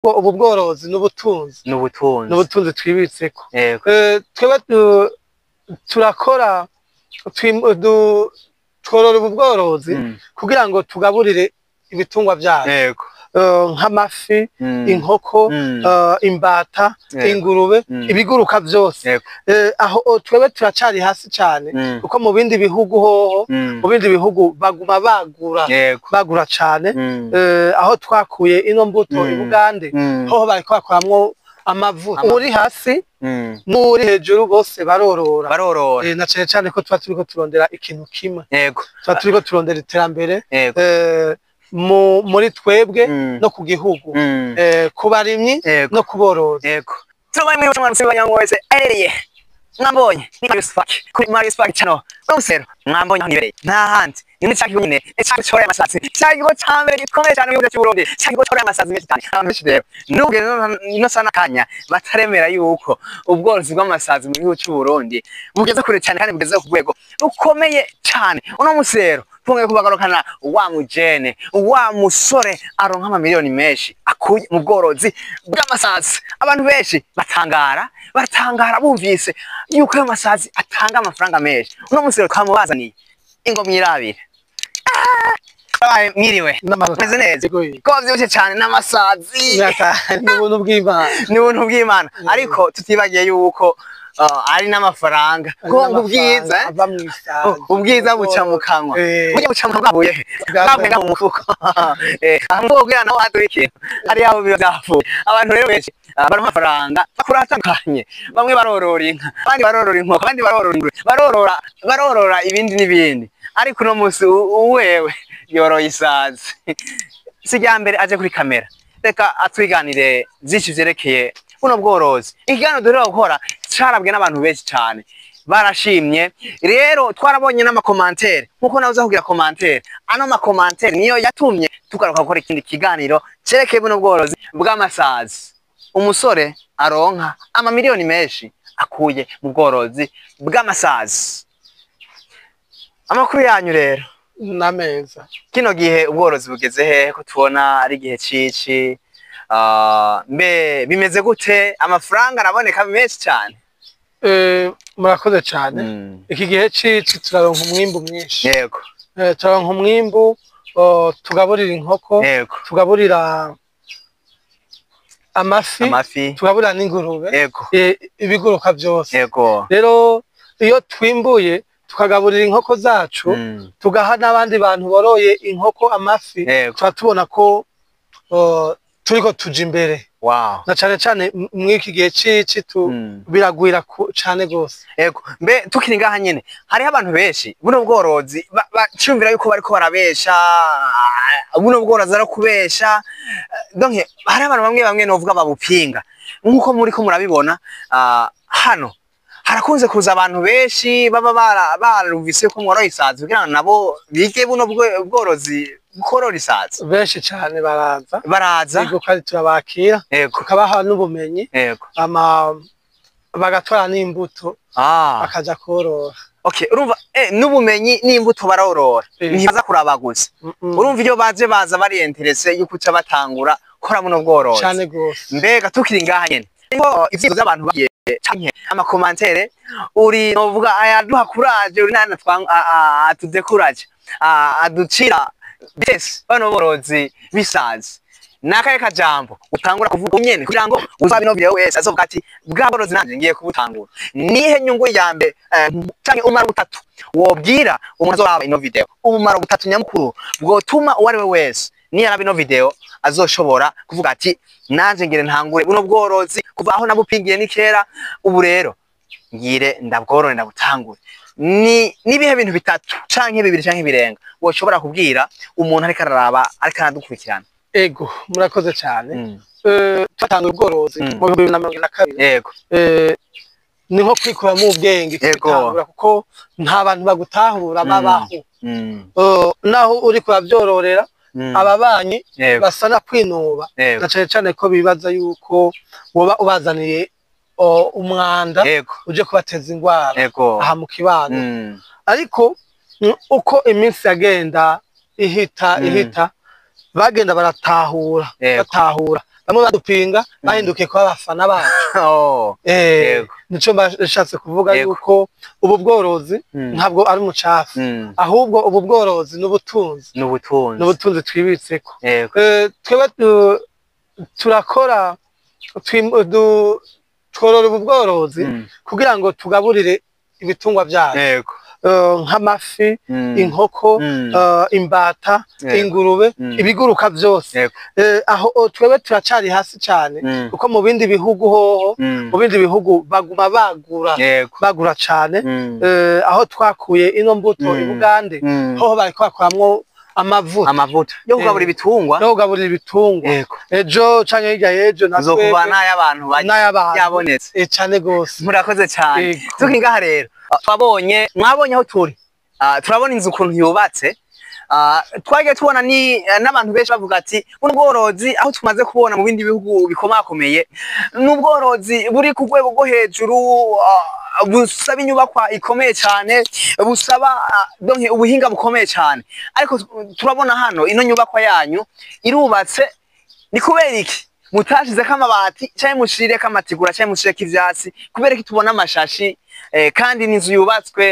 Ubu bworozi n'ubutunzi. N'ubutunzi. N'ubutunzi twibitseko. Twebwe turakora, tworora ubu bworozi kugira ngo tugaburire ibitungwa vyacu, nk'amafi, inkoko, imbata, ingurube, ibiguruka vyose. Aho twebwe turacari hasi cane, kuko mu bindi bihugu hoho, mu bindi bihugu baguma bagura, bagura cane. Aho twakuye ino mbuto, i Bugande, hoho bariko bakoramwo amavuta. Uri hasi n'uri hejuru bose barorora. Barorora. Na cane cane ko tuba turiko turondera ikintu kimwe, tuba turiko turondera iterambere muri twebwe no ku gihugu, ku barimyi no ku borozi. Yego. Tubaye muri mwana musibanya wese ahereye. Mwambonye ni Marius Park, kuri Marius Park channel. Usero mwambonye aho nibereye. Nta handi. Ni muri cya kigo nyine. Cya kigo amasazi. Cya kigo cya mbere gikomeye cyane mu gihugu cy'u Burundi. Cya kigo cyorora amasazi menshi cyane. Abantu benshi rero nubwo ino sana kanya bataremera yuko ubworozi bw'amasazi mu gihugu cy'u Burundi bugeze kure cyane kandi bugeze ku rwego rukomeye cyane. Uno musero twongeye kubagarukana wa mujene, wa musore aronka amamiliyoni menshi akuye mu bworozi bw'amasazi. Abantu benshi batangara, baratangara bumvise yuko ayo masazi atanga amafaranga menshi. Uno musero twamubazaniye ingo mwirabire. Ah, mwiriwe. N'amahoro. Meze neza. Yego. Ko vyibushe cyane n'amasazi. Ni ubuntu bw'Imana. Ni ubuntu bw'Imana, ariko tutibagiye yuko ari n'amafaranga, ko ngo ubwiza ava mw'isazi. Ubwiza buca mu kanwa. Burya buca mu kanwa bwavuye he? Bwavuye. Bwavuye mu mufuko. Aho ubwira naho haduye ikintu ari aho biba byapfuye. Abantu rero benshi baronka amafaranga bakura atandukanye. Bamwe barorora inka, abandi barorora inkoko, abandi barorora ingurube, barorora ibindi n'ibindi, ariko uno munsi uwewe yoroye isazi. Si irya mbere aje kuri kamera. Reka atwiganire byinshi vyerekeye buno bworozi. Ikiganiro duheruka gukora carabwe n'abantu benshi cane, barashimye. Rero twarabonye n'ama commentaires, nkuko nawe uza kugira commentaire. Ano ma commentaires niyo yatumye tugaruka gukora ikindi kiganiro cerekeye buno bworozi bw'amasazi. Umusore aronka amamiliyoni menshi akuye mu bworozi bw'amasazi. Amakuru yanyu rero? N'ameza. Kino gihe ubworozi bugeze hehe, ko tubona ari igihe cici? Mbe bimeze gute? Amafaranga araboneka menshi cyane? Murakoze cane. Iki gihe cici turaronka umwimbu mwinshi. Turaronka umwimbu, tugaburira inkoko, tugaburira amafi, amafi, tugaburira n'ingurube, ibiguruka byose. Rero iyo twimbuye tukagaburira inkoko zacu, tugaha n'abandi bantu boroye inkoko, amafi, tuba tubona ko turiko tuja imbere, na cane cane mw'iki gihe cici biragwira cane gose. Yego. Mbe tukiri ngaha nyene, hariho abantu benshi buno bworozi baciyumvira yuko bariko barabesha, buno bworozi ari kubesha. Donc hariho abantu bamwe bamwe novuga babupinga. Nkuko muriko murabibona, hano harakunze kuza abantu benshi baba barumvise ko mworoye isazi kugira ngo nabo bige buno bworozi bworora isazi. Benshi cane baraza. Baraza. Yego, kandi turabakira, tukabaha n'ubumenyi, ama bagatwara n'imbuto, bakaja korora. Okay, urumva n'ubumenyi n'imbuto barorora. Ntibaza kuraba gusa. Urumva iyo baje baza bari intéressé yuko uca batangura kora buno bworozi. Cane gose. Mbega tukiri ngaha nyene, ko ivyizo by'abantu bagiye canke ama commentaires uri novuga ayaduha courage, uri nana atudekuraje, aducira bese bano borozi bisazi, nakaye kajambo utangura kuvuga nyene kugira ngo uzabe no video wese azovuga ati bwa borozi nanje ngiye kubutangura? Nihe nyungu ya mbere, canke umumaro butatu wobwira umuntu azoraba ino video, umumaro butatu nyamukuru bwotuma uwo ari we wese niyaraba ino video azoshobora kuvuga ati nanje ngire ntangure buno bworozi, kuva aho nabupingiye ni kera, ubu rero ngire ndabworore, ndabutangure? Ni nibihe bintu bitatu canke bibiri canke birenga woshobora kubwira umuntu ariko araraba, ariko aradukurikirana? Ego, murakoze cane. Twatanguye ubworozi mu 2022. Ni nko kwikuramo ubwenge kubitangura, kuko nta bantu bagutahura babaho. Naho uriko uravyororera, ababanyi basa na kwinuba, na cane cane ko bibaza yuko woba ubazaniye umwanda, uje kubateza ingwara aha mu kibano. Ariko uko iminsi yagenda ihita, ihita, bagenda baratahura, batahura. Bamwe badupinga bahindukiye kuba abafana bacu. Nico mbashatse kuvuga yuko ubu bworozi ntabwo ari umucafu, ahubwo ubu bworozi n'ubutunzi, n'ubutunzi twibitseko. Twebwe turakora, tworora ubu bworozi kugira ngo tugaburire ibitungwa byacu, nk'amafi, inkoko, imbata, ingurube, ibiguruka byose. Aho twebwe turacari hasi cyane, kuko mu bindi bihugu hoho, mu bindi bihugu baguma bagura, bagura cyane. Aho twakuye ino mbuto i Bugande, hoho bariko bakoramwo amavuta yo kugaburira ibitungwa, yo kugaburira ibitungwa. Ejo canke hirya y'ejo natwe n'ay'abantu yabonetse cyane gose. Murakoze cyane. Tukiri ngaha rero twabonye, mwabonye aho turi, turabona inzu ukuntu yubatse. Twagiye tubona ni n'abantu benshi bavuga ati buno bworozi aho tumaze kubona mu bindi bihugu bikomakomeye n'ubworozi buri ku rwego rwo hejuru, busaba inyubakwa ikomeye cyane, busaba donke ubuhinga bukomeye cyane. Ariko turabona hano ino nyubakwa yanyu irubatse, ni kubera iki mutashizeko amabati canke mushireko amatigura canke mushireko ivyatsi? Kubera iki tubona amashashi kandi n'inzu yubatswe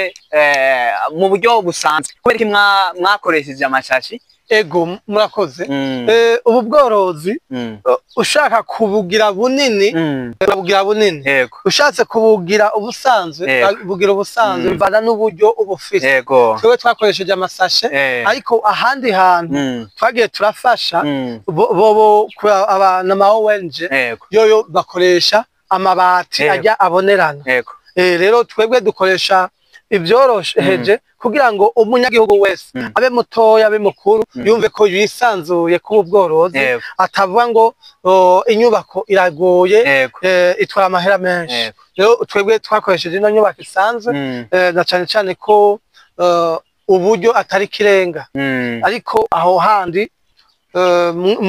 mu buryo busanzwe? Kubera iki mwakoresheje amashashi? Ego, murakoze. Ubu bworozi ushaka kubugira bunini, urabugira bunini. Ushatse kubugira ubusanzwe, urabugira ubusanzwe, bivana n'uburyo ubufise. Twebwe twakoresheje amasashe, ariko ahandi hantu twagiye turafasha bobo ama ONG yoyo bakoresha amabati ajya abonerana. Rero twebwe dukoresha ibyorosheje kugira ngo umunyagihugu wese, abe mutoya abe mukuru, yumve ko yisanzuye ku bworozi, atavuga ngo inyubako iragoye, itwara amahera menshi. Rero twebwe twakoresheje ino nyubako isanzwe, na cyane cyane ko uburyo atari kirenga. Ariko aho handi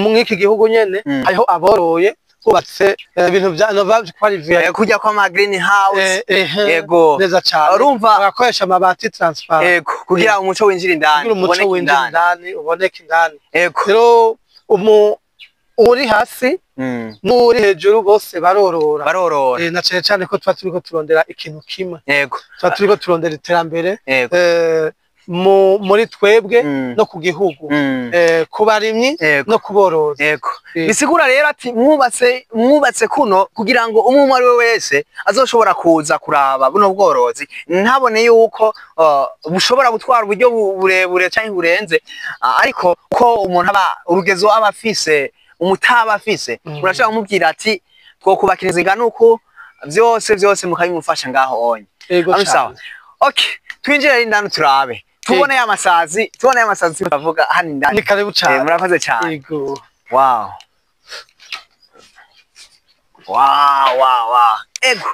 mw'iki gihugu nyene hariho aboroye bubatse ibintu bya Nova kwari kujya kwa ma green house. Yego, neza cyane. Urumva bagakoresha amabati transparent. Yego, kugira umuco winjira indani, umuco winjira indani, uboneke indani. Yego. Rero uri hasi n'uri hejuru bose barorora. Barorora. Na cyane cyane ko tuba turiko turondera ikintu kimwe. Yego. Tuba turiko turondera iterambere muri twebwe no ku gihugu, ku barimyi no ku borozi. Yego. Bisigura rero ati mwubatse kuno kugira ngo umwe ari we wese azoshobora kuza kuraba buno bworozi, ntabone yuko bushobora gutwara uburyo burebure canke burenze, ariko ko umuntu aba urugezo aba afise, umutaba afise, urashobora kumubwira ati twokubakira inzu ingana uku, vyose vyose mukabimufasha ngaho onye. Yego cyane. Okay, twinjire indani turabe. Tubone ya masazi, tubone ya masazi bavuga hano indani. Ni karibu cyane. Murakoze cyane. Yego. Wow. Wow, wow, wow. Ego.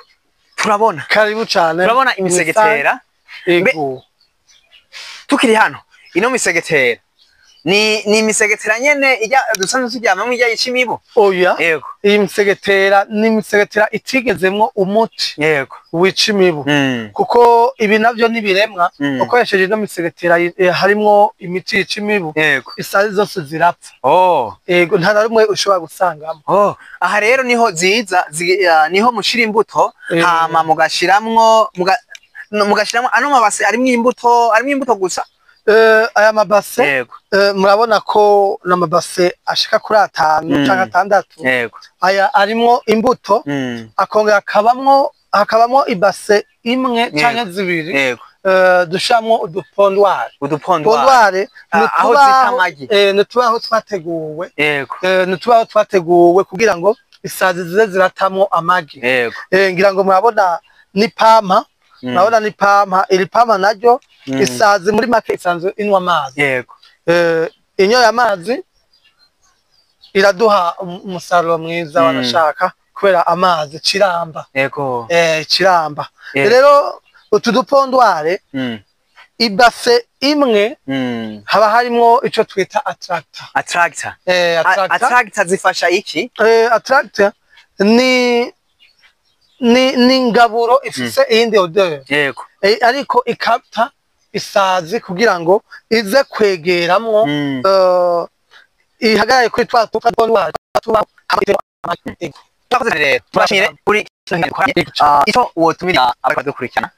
Turabona. Karibu cyane. Turabona imisegetera. Ego. Tukiri hano, ino misegetera. Ni imisegetera nyene ijya dusanzwe turyamamwo ijya yica imibu. Oya. Yego. Iyi misegetera ni imisegetera itigezemwo umuti. Yego. Wica imibu. Kuko ibi navyo nibiremwa, ukoresheje ino misegetera harimwo imiti yica imibu. Yego. Isazi zose zirapfa. Yego, nta na rumwe ushobora gusangamo. Aha rero niho ziza, niho mushira imbuto, hama mugashiramwo mugashiramwo ano mabase arimwo imbuto, arimwo imbuto gusa. Aya mabase murabona ko n'amabase ashika kuri 5 canke 6. Aya arimwo imbuto, akongera hakabamwo ibase imwe canke zibiri. Dushamwo udupondware. Udupondware aho zita amagi. Nutubaho twateguwe. Nutubaho twateguwe kugira ngo isazi zize ziratamwo amagi. Ngira ngo murabona ni pampa. Murabona ni pampa, iri pampa naryo isazi muri make isanzwe inwa amazi. Yego. Inyoye amazi iraduha umusaruro mwiza wanashaka kubera amazi ciramba. Yego. Ciramba. Rero utu dupondware ibase imwe haba harimo ico twita attractor. Attractor. Attractor zifasha iki? Attractor ni ingaburo ifise iyindi odeur. Yego. Ariko ikapta isazi kugira ngo ize kwegeramwo Ihagarare kuri twa tuka tuba. Murakoze rero, turashimire kuri kino kiganiro. Ico wotumira abariko badukurikirana,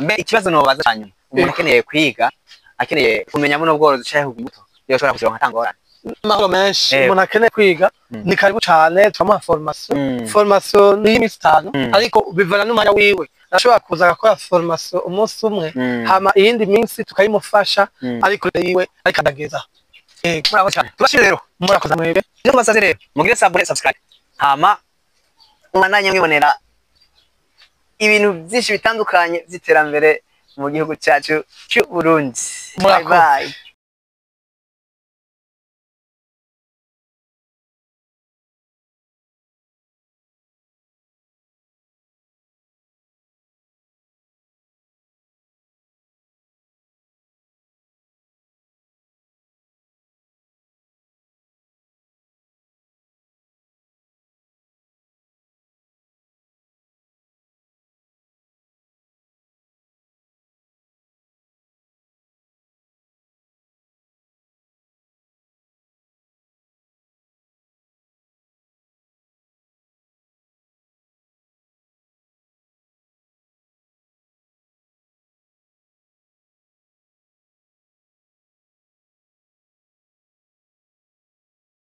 mbe ikibazo nobaza ca nyuma, umuntu akeneye kwiga, akeneye kumenya buno bworozi canke kugura imbuto, yoshobora kuzironka ata ngorane? Amahoro menshi. Umuntu akeneye kwiga, ni karibu cane, turamuha formation. Formation ni y'iminsi 5, ariko bivana n'umwanya wiwe. Arashobora kuza agakora formation umunsi umwe, hama iyindi minsi tukayimufasha, ariko yiwe ariko adageza. Yego. Murakoze cane, turashimire rero. Murakoze mwebwe. Ivyo tubasavye rero, mugire s'abonner, subscribe, hama mubandanye mwibonera ibintu vyinshi bitandukanye vy'iterambere mu gihugu cacu c'u Burundi. Bye Murakoze. bye.